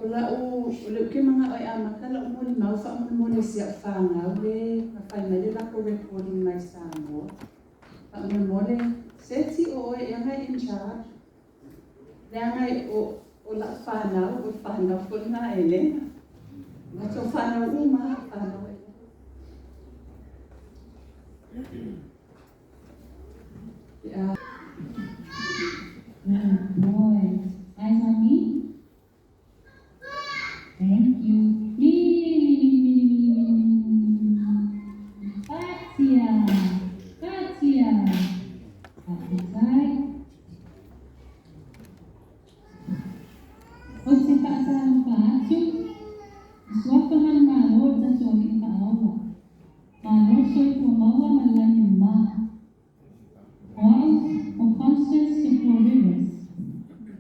O la'u o le uke manaʻo e amata la'u molimau faamolemole i si a'u fanau lē na fai mai le latou recording mai Samoa. Faamolemole, Seti o oe ea na e in charge? Leaga o la'u fanau, o le fanau foi lena a Elena. Matou fanau uma lava o fanau a Elena. Pe a Good boy. Eyes on me. Thank you. Mili, mili, mili, mili, mili, mili. Fatia. Fatia. Faafetai. Ou te faatalofa atu i suafa manumalo o le tatou Alii Faaola. Malo le soifua maua ma le lagi e mama. O au o Constance Tafua Rivers.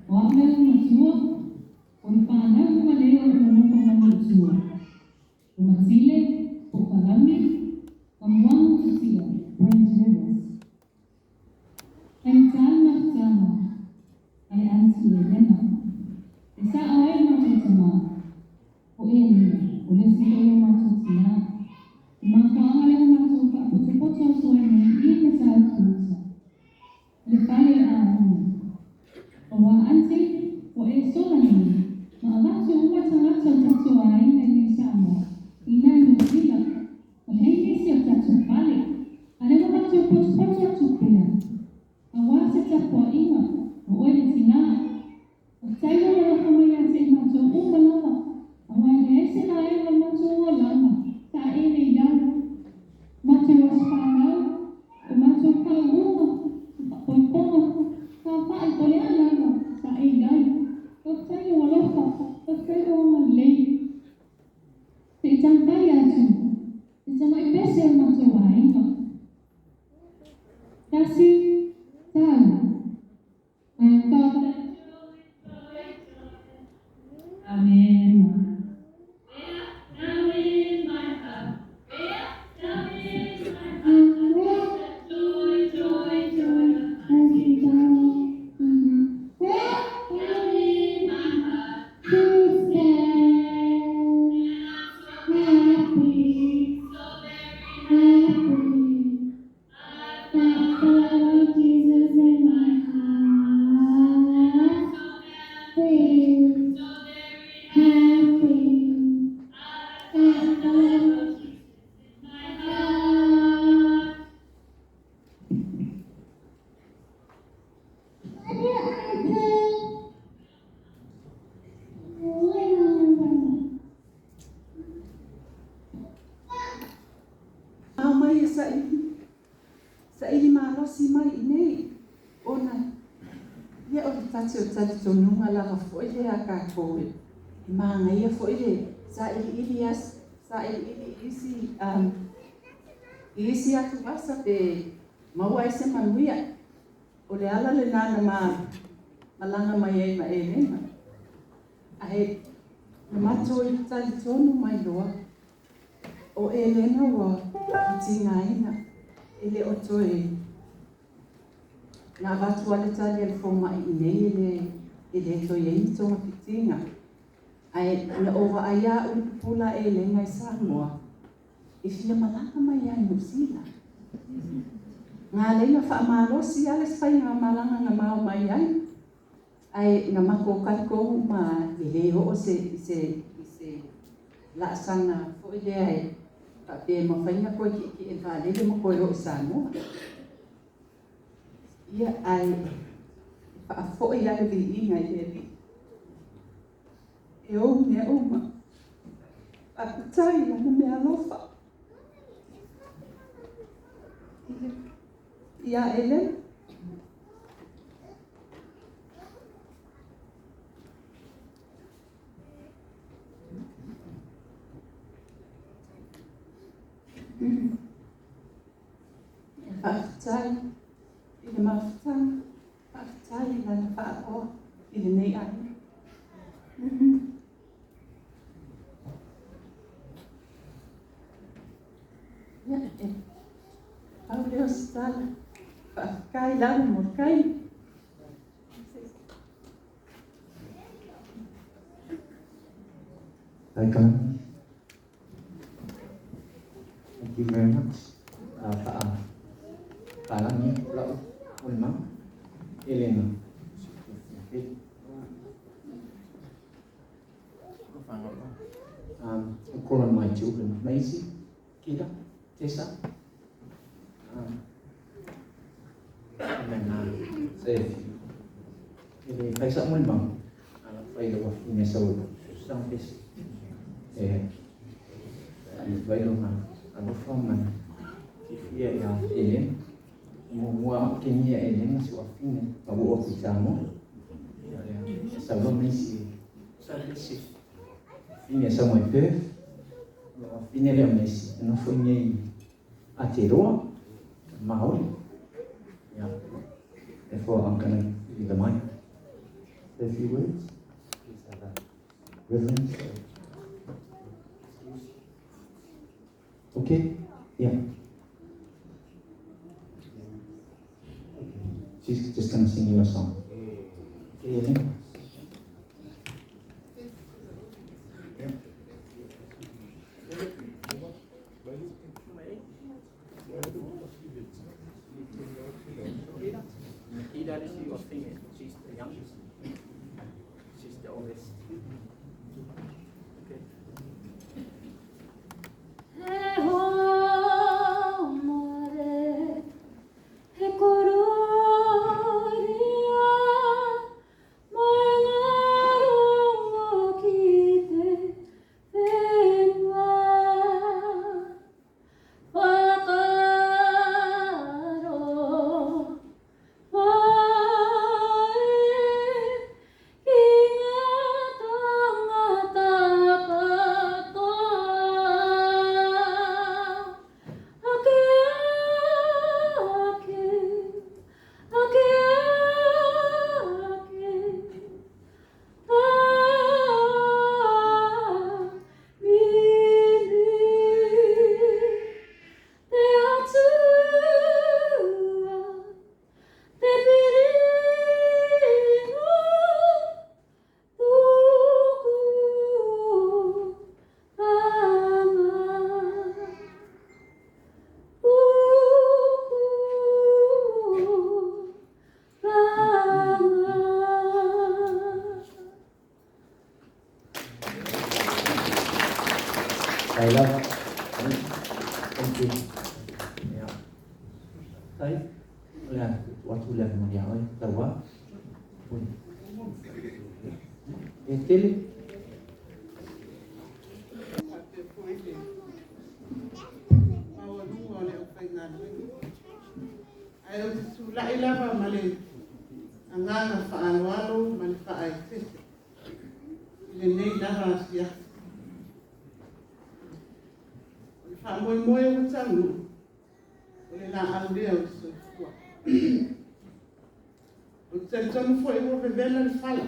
O au le ūmatua, o le fanau uma nei o lo o nonofo mai i tua. O Matile, Pokalani, ma Muagu Tutia, Brent Rivers. Faigata le mafutaga a le Aunty Elena. E sa'o ai le matou tamā, o Elena, o le isi foi o matou tinā. O le mafuaaga lea ua matou faapotopoto atu ai nei i Matautu uta, i le fale o le aiga. Auā Aunty, ua e sola nei, ma avatu uma tagata o tatou aiga i nei Samoa, i nā Niu Sila, ua leai nisi o tatou fale, a lea ua matou potopoto atu pea, auā se tapuaiga, o oe le tinā. Faafetai lou alofa mai ia te i matou uma lava, auā e leai se vaega o le matou olaga sa e nei ai. O matou aso fanau, o matou faauuga, o faapoipoga, saofai, po o le a lava sa e i ai. Faafetai lou alofa, faafetai lou agalelei. Se i taumafai atu se tamai pese o le matou aiga. Tasi, tau. I've got that joy, joy, joy down in my down in my heart, down in my heart. I've got that joy, joy, joy down in my heart to stay. And I'm so happy, so very happy. I've got the love of Jesus in my heart. So happy, so very happy. I've got the love of Jesus in my heart. Love you, Auntie. Ao mai e saili, saili malosi mai i nei, ona ia o le tasi o talitonuga lava foi lea a tatou e magaia foi le sailiili sailiili i isi i isi atuvasa pe maua ai se manuia. O le ala lenā na ma malaga mai ai ma Elena. Ae na matou talitonu mai loa o Elena ua tigaina e le o toe na avatu lava le tali a le fomai i nei e le toe i ai ni togafitiga. Ae na ou vaai lava au i le pupula a Elena i Samoa e fia malaga mai ia i Niu Sila. Na ala ai ona faamalosi lava le faigamalaga na mao mai ai. Ae na matou talitonu uma lava e le oo se i se i se laasaga foi lea e faapea e mafai ona toe tietie i le vaalele ma toe oo i Samoa. Ia, ae faafoi lava le viiga i le Alii e ou mea uma. Faafetai i Lana meaalofa. Ia, Elena. Faafetai i le mafutaga, faafetai i Lana faaoa i lenei aiga. Ia, e pau lea o se tala. Faafetai lava mo le taimi. Thank you very much. Fa'apalagi la'u molimau. Elena. I call on my children, Maisie, Kita, Tessa. And then say a few. E le fai sa'u molimau, a na fai le wafine sau e sa e vai lona alofa ma fiafia iā Elena. Muamua a'u kenia Elena si afine ma ua oku i Samoa. Ia e sau loa ma isi sa le isi fine e sau mai Perth. O lou afine lea o Macy e nofo i nei Aotearoa, Māori. Yeah. Therefore, I'm going to give you the mic. Say a few words. Please have a reverence. Okay? Yeah. Okay. She's just going to sing you a song. Okay, Elena? Nikita is your female. She's the youngest. She's the oldest. Okay. He hoa mare, he kororia, mai ngā rongo ki te whenua. Whakaaro whae ki ngā tangata katoa. Ake ake, ake ake, ah, mimi. Te Atua, te piringa, tuku ranga. Tuku ranga. I love. Thank you. Yeah. Tai, o le a tuu atu le avanoa iā oe, Tauā. Oi. E tele. Faapea foi le maualuga o le aufaigaluega. Ae ou te tulai lava ma le agaga faaaloalo ma le faaeteete i lenei lava afiafi. O le faamoemoe ua taunuu, o le laau lea o le soifua. Ou te talitonu foi ua vevela le fala.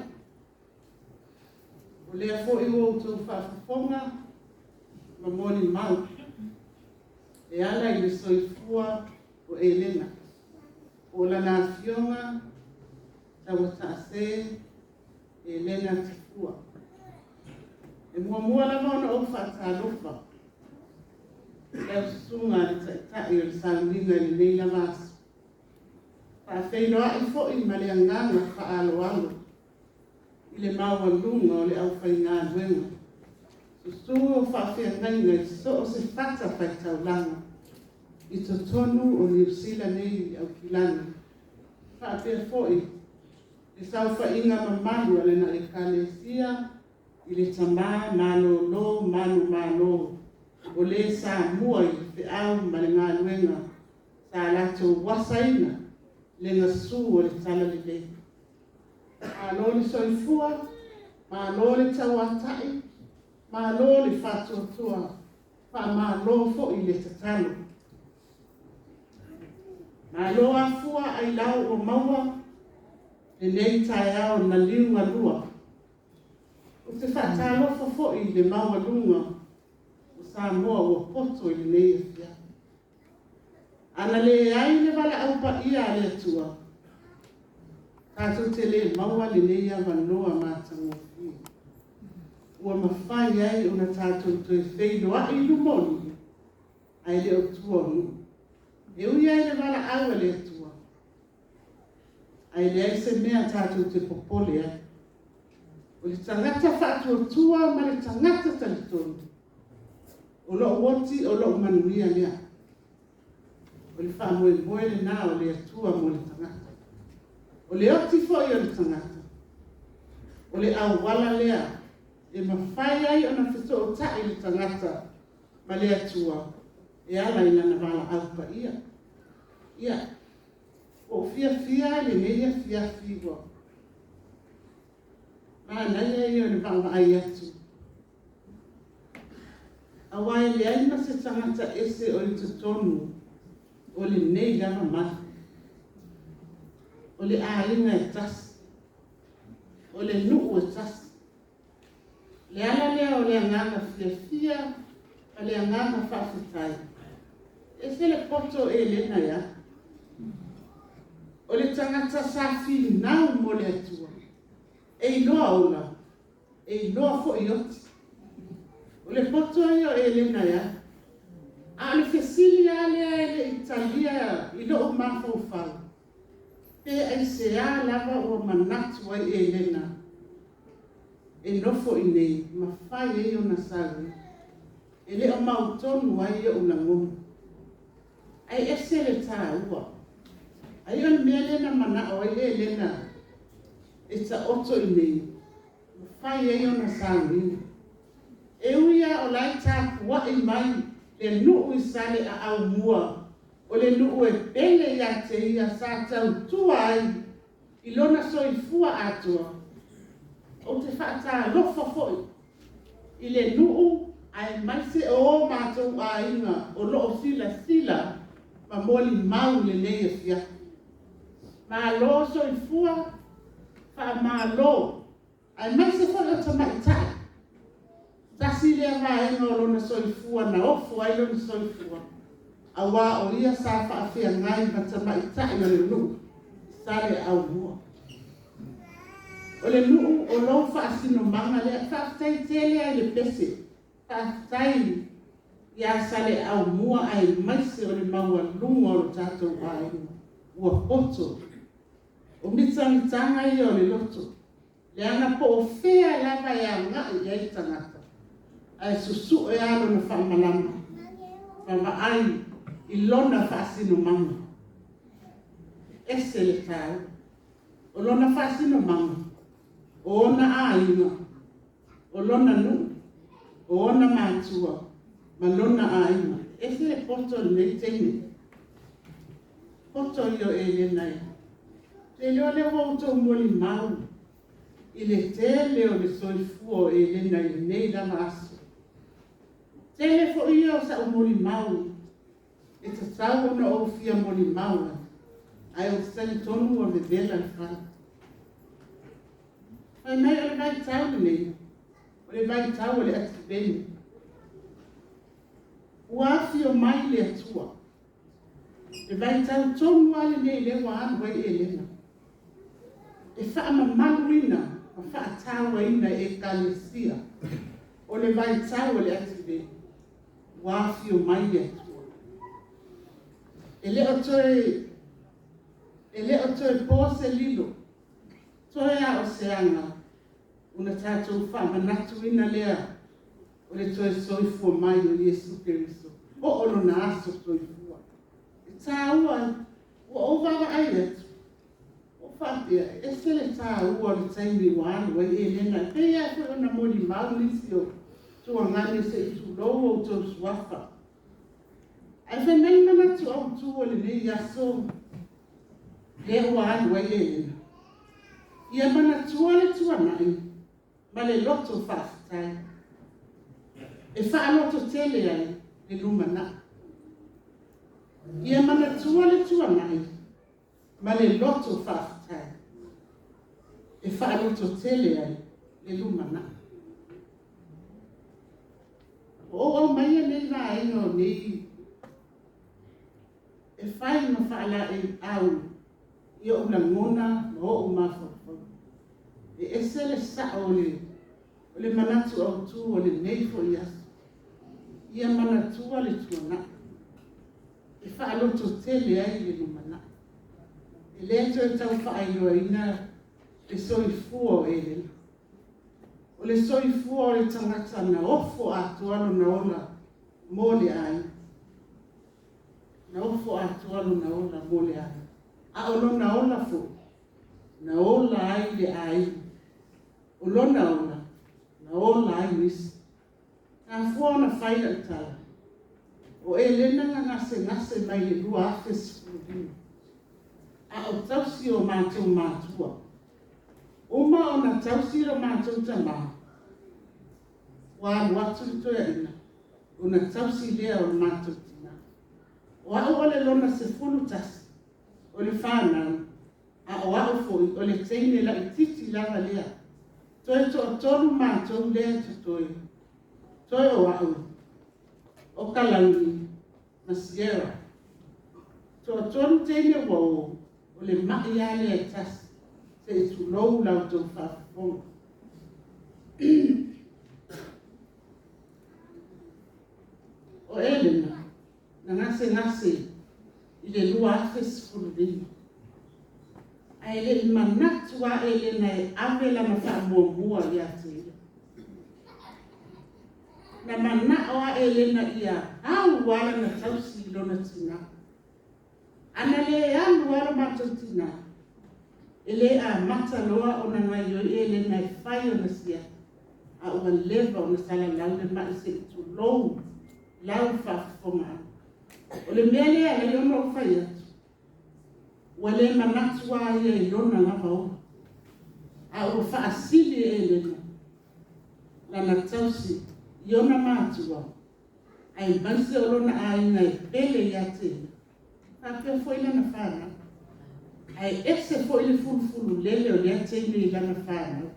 O lea foi ua outou faafofoga ma molimau e ala i le soifua o Elena, po o lana afioga Tauataase Elena Tafua. E muamua lava ona ou faatalofa i lau susuga i le Taitai o le sauniga i lenei lava aso. Faafeiloai foi ma le agaga faaaloalo i le maualuga o le aufaigaluega, susu o faafeagaiga i so o se fatafaitaulaga i totonu o Niu Sila nei i Aukilani, faapea foi le saofaiga mamalu a lana Ekalesia i le Tama malolo manumalo o le sa mua i le feau ma le galuega sa latou asaina le gasu o le talalelei. Malo le soifua, malo le tauatai, malo le faatuatua, faamalo foi le tatalo. Malo afua ailao ua maua lenei taeao na liugalua. Ou te faatalofa foi i le maualuga o Samoa ua poto i lenei afiafi. A na leai le valaau paia a le Atua, tatou te le maua lenei avanoa matagofie. ua mafai ai ona tatou toe feiloai i luma o Alii, ae le o tua o nuu. E ui lava i le valaau a le Atua, ae leai se mea tatou te popole ai. O le tagata faatuatua ma le tagata talitonu, o lou oti o lou manuia lea. O le faamoemoe lena o le Atua mo le tagata. O le oti foi o le tagata, o le auala lea e mafai ai ona fesootai le tagata ma le Atua e ala i lana valaau paia. Ia, ua ou fiafia lava i lenei afiafi ua manaia ia o le vaavaai atu, aua e leai ma se tagata ese o i totonu o lenei lava malu. O le aiga e tasi, o le nuu e tasi. O le ala lea o le agaga fiafia ma le agaga faafetai. E ese le poto o Elena e alu. O le tagata sa finau mo le Atua, e iloa ola, e iloa foi oti. O le poto ia o Elena e alu. A o le fesili lava lea e le i talia i lou mafaufau, pe aisea lava ua manatu ai Elena e nofo i inei ma fai ai ona sauniga? E le o mautonu ai ou lagona. Ae ese le taua. Ai o le mea lea na manao ai Elena e taoto i inei ma fai ai ona sauniga. E ui lava o la e tapuai mai le nuu i Saleaaumua, o le nuu e pele ia te ia sa tautua ai i lona soifua atoa, ou te faatalofa foi i le nuu aemaise o o matou aiga o lo o silasila ma molimau i lenei afiafi. Malo soifua, faamalo, aemaise foi o tamaitai. Tasi lea vaega o lona soifua na ofo ai lona soifua, aua o ia sa faafeagai ma tamaitai o le nuu i Saleaaumua. O le nuu o lou faasinomaga lea. Faafetai tele lava i le pese, faafetai ia Saleaaumua aemaise o le maualuga o lo tatou aiga ua poto. O mitamitaga ia o le loto, leaga po o fea lava e agai i ai le tagata, ae susue lava lona faamalama ma vaai i lona faasinomaga. E ese le taua. O lona faasinomaga, o ona aiga, o lona nuu, o ona matua ma lona aiga. E ese le poto o lenei teine, poto ia o Elena e. Ou te iloa o lea ua outou molimau i le tele o le soifua o Elena i lenei lava aso. Tele foi ia o sau molimau e tatau ona ou fia molimau ai, ae ou te talitonu ua vevela le fala. Fai mai o le vaitau lenei, o le vaitau o le ativeni. Ua afio mai le Atua. Le vaitau tonu lava lenei lea ua alu ai Elena e faamamaluina ma faatauaina e Ekalesia. O le vaitau o le ativeni, ua afio mai le Atua. E le o toe po se lilo, toe lava o se aga ona tatou faamanatuina lea o le toe soifua mai o Iesu Keriso po o lona aso soifua. E taua, ua ou vaavaai atu, ua ou faapea, e ese le taua o le taimi ua alu ai Elena. E pei lava foi ona molimau nisi o tuagane se i tulou outou suafa. Ae fai mai le manatu autu o lenei aso lea ua alu ai Elena, ia manatua le tuanai ma le loto faafetai e faalototele ai le lumanai. Ia manatua le tuanai ma le loto faafetai e faalototele ai le lumanai. Ua ou aumaia nei vaega o nei e fai ma faalaeiau i ou lagona ma ou mafaufauga. E ese le sao o le O le manatu autū o lenei foi aso, ia manatua le tuanai, e faalototele ai le lumanai. E le toe tau faailoaina le soifua o Elena. O le soifua o le tagata na ofo atoa lona ola mo le aiga. Na ofo atoa lona ola mo le aiga. A o lona ola foi, na ola ai le aiga. O lona ola, na ola ai nisi. Na afua ona fai lau tala, o Elena na gasegase mai le 2015, a o tausi o matou matua. Uma ona tausi lo matou tamā, ua alu atu le toeaina, ona tausi lea o le matou tinā. O au o le lona 11 o le fanau, a o au foi o le teine laitiiti lava lea. Toe toatolu matou lea e totoe, toe o au, o Kalauni ma Sierra. Toatolu teine ua o, o le mai lava lea e tasi, se i tulou la outou faafofoga. O Elena, na gasegase i le 2015, ae le i manatu lava Elena e ave lana faamuamua ia te ia. Na manao lava Elena ia au lava lana tausi i lona tinā. A na le alu lava lo matou tinā, e le amata loa ona gaoioi Elena e fai ona siaki, a ua leva ona salalau le mai se i tulou lau faafofogaaga. O le mea lea e ala ai ona ou fai atu, ua le manatu lava ia i lona lava ola, a ua faasili e Elena lana tausi i ona matua, aemaise o lona aiga e pele ia te ia, faapea foi lana fanau. Ae ese foi le fulufululele o lea teine i lana fanau.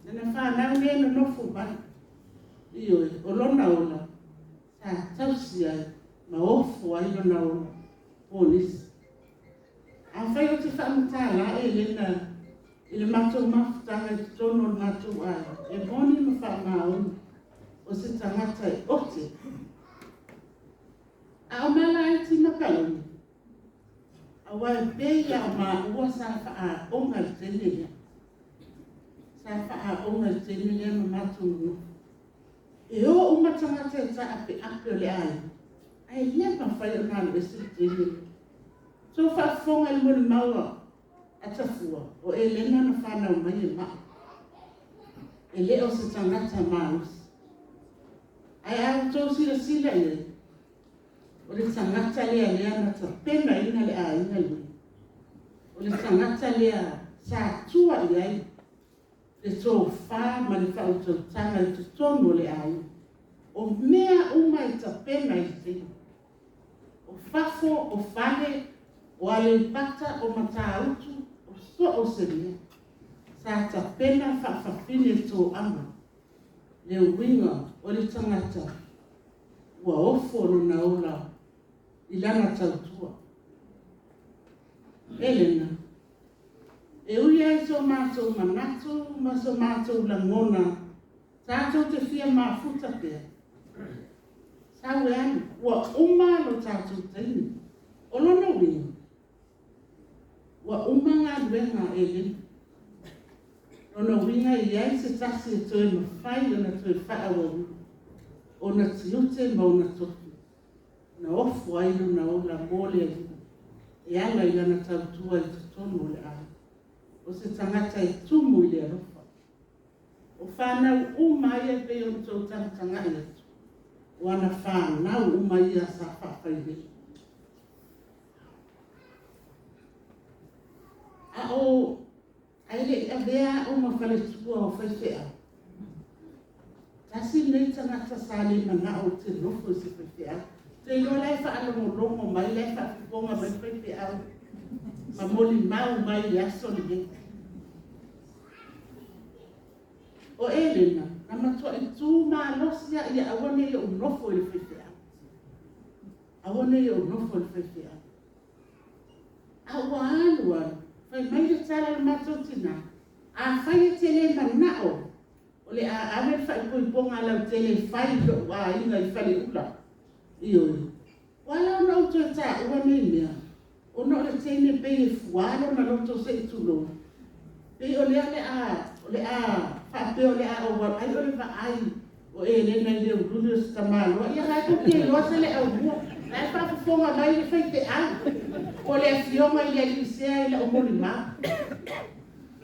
Lana fanau lea e nonofo mai, ioe, o lona ola sa tausi ai ma ofo ai lona ola mo nisi. Afai ou te faamatala Elena i le matou mafutaga i totonu o le matou aiga, e moni ma faamaoni, o se tagata e ote. A o Malaeti ma Kalauni, aua e pei lava o maua sa faaaoga i le taimi lea. Sa faaaoga i le taimi lea ma matou nonofo. E o uma tagata e taapeape o le aiga, ae le mafai ona alu ese le teine lea. Tou faafofoga i le molimau a Tafua, o Elena na fanau mai e mai. E le o se tagata malosi. Ae a outou silasila i ai, o le tagata lea lea na tapenaina le aiga lenei. O le tagata lea sa tua i ai le tofa ma le faautautaga i totonu o le aiga. O mea uma e tapena i le taimi. O fafo, o fale, o Aleipata, o Matautu, o so o se mea. Sa tapena faafafine toaga le uiga o le tagata ua ofo lona ola i lana tautua. Elena, e ui lava i so matou manatu ma so matou lagona tatou te fia mafuta pea, sau e alu, ua uma lo tatou taimi. O lona uiga, ua uma galuega a Elena. Lona uiga e i ai se tasi e toe mafai ona toe faaauauina ona tiute ma ona tofi na ofo ai lona ola mo le Alii e ala i lana tautua i totonu o le aiga. O se tagata e tumu i le alofa. O fanau uma ia e pei ona outou tagatagai atu, o ana fanau uma ia sa faafailele. A o ae le i avea au ma faletua o faifeau, tasi lenei tagata sa le manao ou te nofo i se faifeau. Ou te iloa la e faalogologo mai, la e faafofoga mai faifeau ma molimau mai i le aso lenei. O Elena, na matuai tu malosi lava ia aua ne i ou nofo i le faifeau. Aua ne i ou nofo i le faifeau. A ua alu alu, fai mai le tala a le matou tinã, afai e te le manao O le a ave le faaipoipoga lautele e fai i lou aiga i Faleula. Ioe. Ua ala ona ou toe taua nei mea, ona o le teine pei e fuā lona loto se i tulou, pei o lea o le a, o le a faapea o le a ou alu, ai o le vaai o Elena i le uliuli o se tamaloa. Ia la e tou te iloa se le aumua, la e faafofoga mai le faifeau po o le afioga i le alii sea i lau molimau.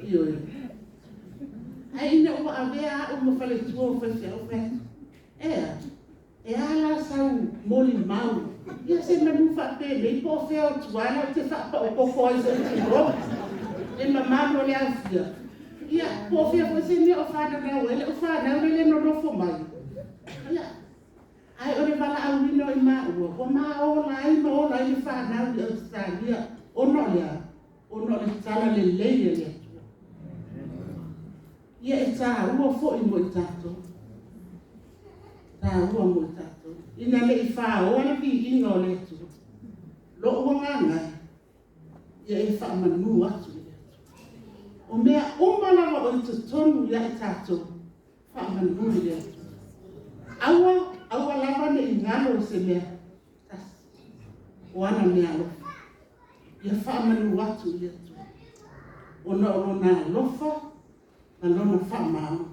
Ioe. Ae ina ua avea au ma faletua o faifeau, fai atu, ea, e a la sau molimau? Ia semanu faapenei po o fea o tuala ou te faapaupoko ai se i tulou le mamalu o le aofia. Ia, po o fea foi se mea o fananau ai lau fanau le le nonofo mai. Ia, ae o le valaauina o i maua, ua ma ola ai ma ola ai le fanau i Ausetalia, ona o le a? Ona o le talalelei a le Atua. Ia e taua foi mo i tatou. Taua mo i tatou. Ina ne i faoa le viiga o le Atua, lou agaga e, ia e faamanu atu i le Atua. O mea uma lava o i totonu ia i tatou, faamanu i le Atua. Aua, aua lava ne i galo i se mea tasi o ana meaalofa. Ia faamanu atu i le Atua, ona o Lona alofa ma Lona faamaoni.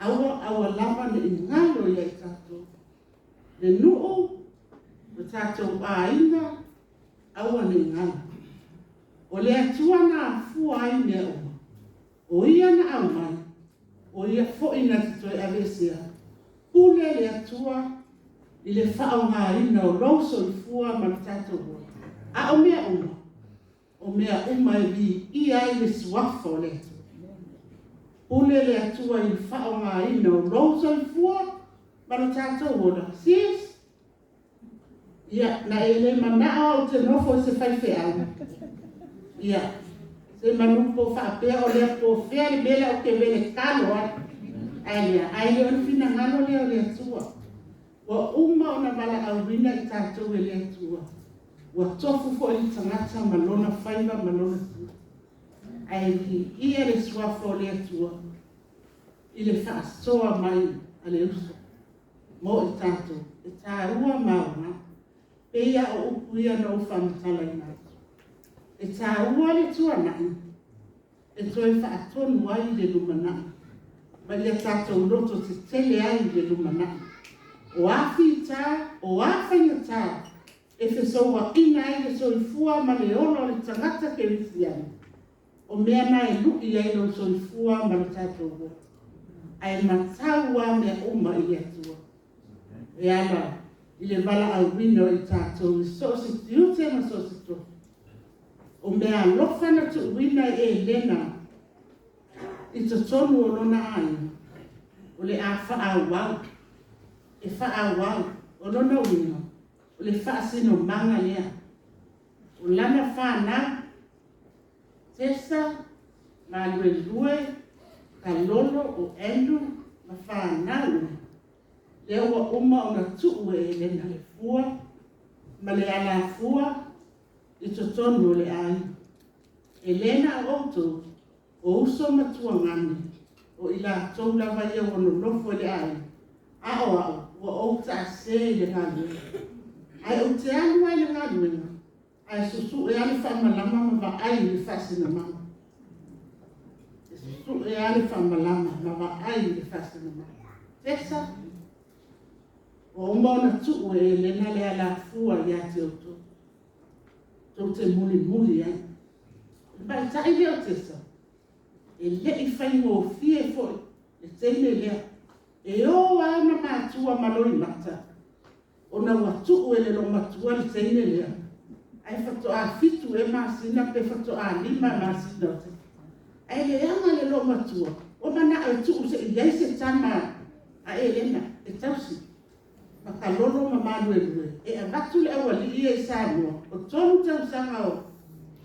Aua, aua lava ne i galo ia i tatou le nuu, lo tatou aiga, aua ne i galo. O le Atua na afua ai mea uma, o Ia na aumai, o Ia foi na te toe aveesea. Pule le Atua i le faaaogaina o lou soifua ma le tatou ola. A o mea uma, o mea uma e viia ai le suafa o le Atua. Pule le Atua i le faaaogaina o lou soifua ma lo tatou ola. Sis, ia, na e le manao ou te nofo i se faifeau. Ia, semanu po o faapea o lea po o fea le mea lea ou te vele talo ai. Ae lea, ae le o le finagalo lea o le Atua. Ua uma ona valaauina i tatou e le Atua. Ua tofu foi le tagata ma lona faiva ma lona tiute. Ae viia le suafa o le Atua i le faasoa mai a le uso mo i tatou. E taua ma aoga. Pei lava o upu ia na ou faamatalaina atu. E taua le tuanai e toe faatonu ai le lumanai ma ia tatou loto tetele ai i le lumanai. O a fita, o a faigata e fesouaina ai le soifua ma le ola o le tagata kerisiano, o mea na e lui ai lou soifua ma lo tatou ola. Ae matau lava mea uma i le Atua e ala i le valaauina o i tatou i so o se tiute ma so o se tofi. O meaalofa na tuuina e Elena i totonu o lona aiga, o le a faaauau, e faaauau. O lona uiga, o le faasinomaga lea. O lana fanau, Tesa, Maluelue, Kalolo, o Andrew ma fanau uma, lea ua uma ona tuu e Elena le fua ma le alafua i totonu o le aiga. E le na o outou, o uso ma tuagane, o i latou lava ia ua nonofo i le aiga, a o au, ua ou taase i le galuega. Ae ou te alu lava i le galuega, ae susue lava le faamalama ma vaai i le faasinomaga. E susue lava le faamalama ma vaai i le faasinomaga. Tesa, ua uma ona tuu e Elena le alafua ia te outou, tou te mulimuli ai. O le matai lea o Tesa, e le i faigofie foi le teine lea. E o lava ona matua ma loimata, ona ua tuu e le loomatua le teine lea, ae faatoa 7 ea masina pe faatoa 5 masina o Tesa. Ae leaga le loomatua, ua manao e tuu se i i ai se tama a Elena e tausi ma Kalolo ma Maluelue, e avatu le aualii ia i Samoa, o 3 tausaga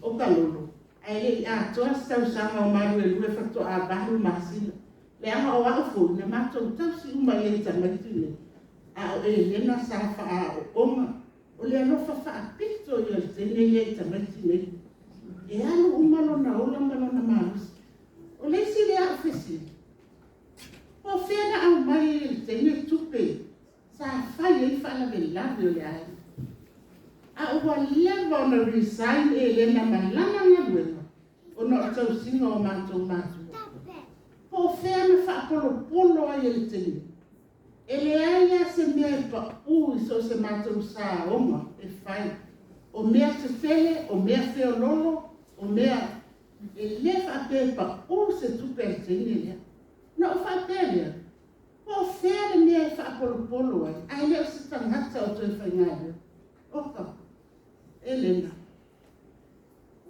o Kalolo, ae le i atoa se tausaga o Maluelue faatoa 8 masina. Leaga o au foi, na matou tausi uma i ai i tamaiti nei, a o Elena sa faaaooga. O le alofa faapito ia o le teine lea i tamaiti nei. E alu uma lona ola ma lona malosi. O le isi lea au fesili, tupe sa fai ai faalavelave o le aiga. A ua leva ona resign Elena ma lana galuega ona o le tausiga o matou matua. Po o fea na faapolopolo ai e le teine. E leai lava se mea e pau i so o se matou saoga e fai. O mea tetele, o mea feoloolo, o mea... E le faapea e pau se tupe a le teine lea. Na ou faapea lea, po o fea le mea e faapolopolo ai, ae le o se tagata o toe faigaluega. Oka, Elena,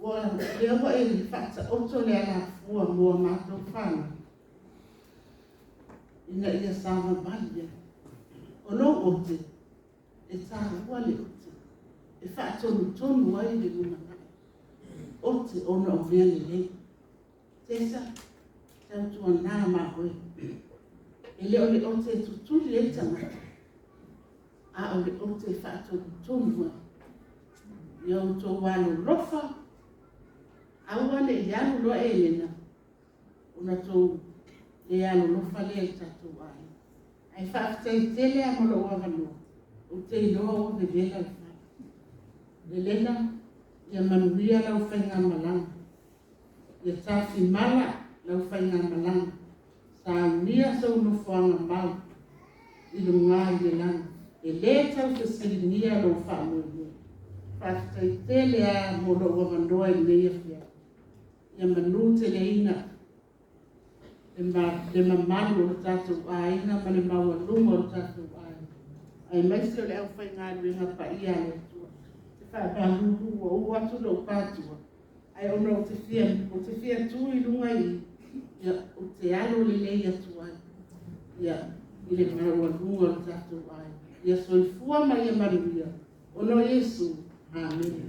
ua lea ua e faataoto le alafua mo a matou fanau, ina ia savavali ai. O lou ote, e taua le ote, e faatonutonu ai le lumanai. Ote ona o mea lelei. Tesa, tautuana ma oe. E le o le ote e tutuli ai tagata, a o le ote e faatonutonu ai. Ia outou alolofa, aua ne i alu loa Elena, ona outou le alolofa lea i le tatou aiga. Ae faafetai tele lava mo lou avanoa, ou te iloa ua vevela le fala. Elena, ia manuia lau faigamalaga. Ia tafimala lau faigamalaga. Saunia sou nofoaga mau i luga i le lagi. E le tau fesiligia lou faamoemoe. Faafetai tele lava mo lou avanoa i lenei afiafi. Ia manuteleina le mamalu o le tatou aiga ma le maualuga o le tatou aiga, aemaise o le aufaigaluega paia a le Atua. Ou te faamalulu ua uu atu lou pātua, ae ona ou te fia tu i luga i i, ou te alo lelei atu ai i le maualuga o le tatou aiga. Ia soifua ma ia manuia, ona o Iesu. Amene.